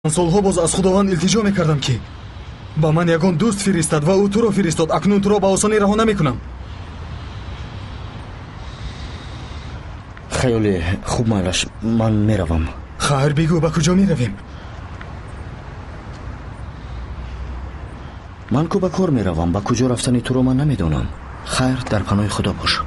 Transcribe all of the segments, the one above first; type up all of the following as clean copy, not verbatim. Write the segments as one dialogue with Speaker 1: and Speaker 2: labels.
Speaker 1: Солҳо боз аз Худованд илтиҷо мекардам, ки ба ман ягон дӯст фиристад ва ӯ туро фиристод. Акнун туро ба осонӣ раҳо намекунам.
Speaker 2: Хаёле, хуб, майлаш, ман меравам.
Speaker 1: Хайр, бигӯ, ба куҷо меравем?
Speaker 2: Ман ку ба кор меравам, ба куҷо рафтани туро ман намедонам. Хайр, дар паноҳи Худо бош.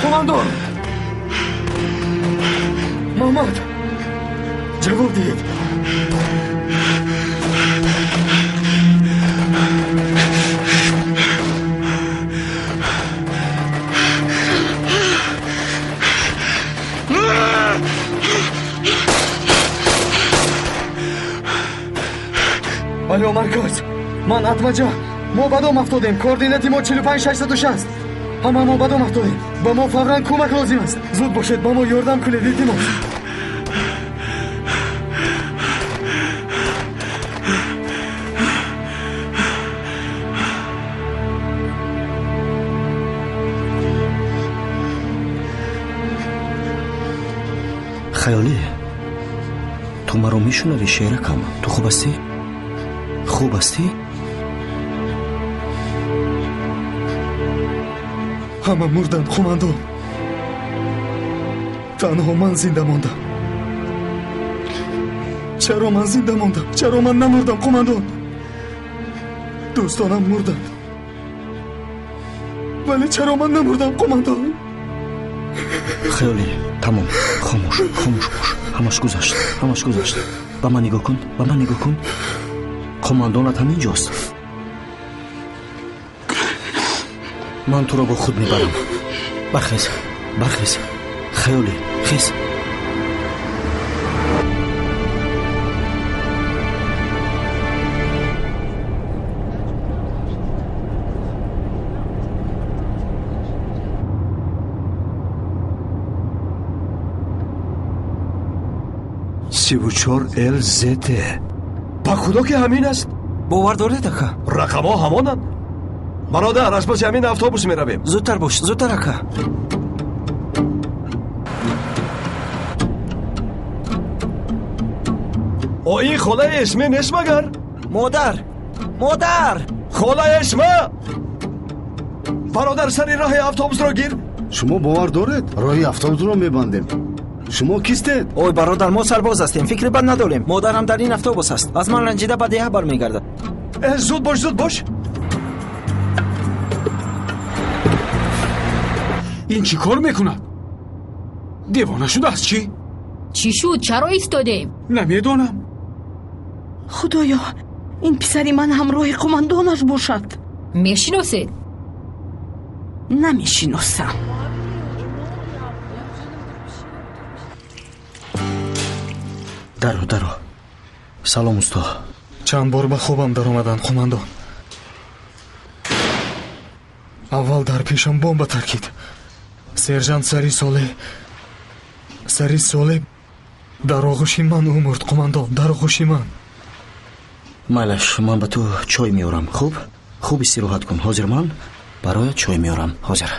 Speaker 1: Қумандон! Муҳаммад, ҷавоб диҳед. Алё, марказ, ман Атмаҷа. Мо ба дом афтодем. Координати мо 45660. Ҳама мо ба дом афтодем. Ба мо фавран кӯмак лозим аст. Зуд бошед, ба мо ёрдам кунед, илтимос.
Speaker 2: Хаёлӣ, ту маро мешунавӣ, шеракам? Ту хуб ҳастӣ? Хуб ҳастӣ?
Speaker 1: Ҳама мурданд, қумандон. Танҳо ман зинда мондам. Чаро ман зинда мондам? Чаро ман намурдам, қумандон? Дӯстонам мурданд, вале чаро ман намурдам, қумандон?
Speaker 2: Хаёлӣ, тамом, хомӯш, хомӯш бош. Ҳамаш гузашт, ҳамаш гузашт. Ба ман нигоҳ кун, ба ман нигоҳ кун. Қумандонат ҳамин ҷост. Ман туро бо худ мебарам. Бархез, бархез, хаёлӣ, хез.
Speaker 3: 34 ЛЗТ. Ба худо ки ҳамин аст.
Speaker 4: Бовар доред, ака?
Speaker 3: Рақамҳо ҳамонанд. Бародар, аз паси ҳамин автобус меравем.
Speaker 4: Зудтар бош, зудтар, ака.
Speaker 3: О, ин холаи Эсме нест магар?
Speaker 4: Модар, модар!
Speaker 3: Холаи Эсма! Бародар, сари роҳи автобусро гир.
Speaker 5: Шумо бовар доред? Роҳи автобусро мебандем. Шумо кистед?
Speaker 4: Ой, бародар, мо сарбоз ҳастем, фикри бад надорем. Модарам дар ин автобус аст. Аз ман ранҷида ба деҳа бармегардад.
Speaker 3: Зуд бош, зуд бош.
Speaker 6: Ин чӣ кор мекунад? Девона шудааст чӣ?
Speaker 7: Чӣ шуд? Чаро истодем?
Speaker 6: Намедонам.
Speaker 8: Худоё, ин писари ман ҳамроҳи қумандонаш бошад.
Speaker 7: Мешиносед?
Speaker 8: Намешиносам.
Speaker 2: Даро, даро. Салом, усто.
Speaker 1: Чанд бор ба хобам даромаданд, қумандон. Аввал дар пешам бомба таркид. Сержант Сари Соле, Сари Соле дар оғӯши ман ӯ мурд, қумандон, дар оғӯши ман.
Speaker 2: Майлаш, ман ба ту чой меорам. Хуб, хуб истироҳат кун. Ҳозир ман бароят чой меорам. Ҳозир.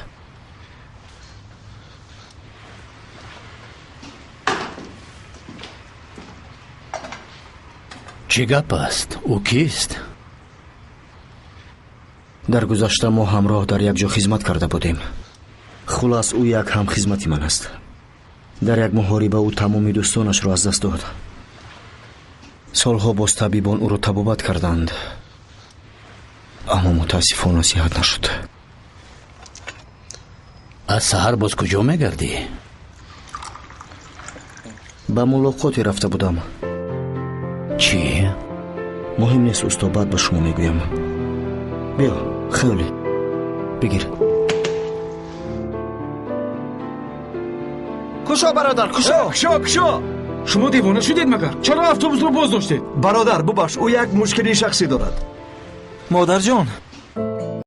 Speaker 9: Чӣ гап аст? Ӯ кист?
Speaker 2: Дар гузашта мо ҳамроҳ дар як ҷо хизмат карда будем. Хулас, ӯ як ҳамхизмати ман аст. Дар як муҳориба ӯ тамоми дӯстонашро аз даст дод. Солҳо боз табибон ӯро табобат карданд, аммо мутаассифона сиҳат нашуд.
Speaker 9: Аз саҳар боз куҷо мегардӣ?
Speaker 2: Ба мулоқоте рафта будам.
Speaker 9: Чӣ?
Speaker 2: Муҳим нест, усто, баъд ба шумо мегӯям. Биё, хаёлӣ, бигир.
Speaker 4: Кушо, бародар, кушо.
Speaker 3: Кушо, кушо.
Speaker 6: Шумо девона шудед магар? Чаро автобусро боз доштед?
Speaker 3: Бародар, бубахш, ӯ як мушкили шахсӣ дорад.
Speaker 4: Модарҷон,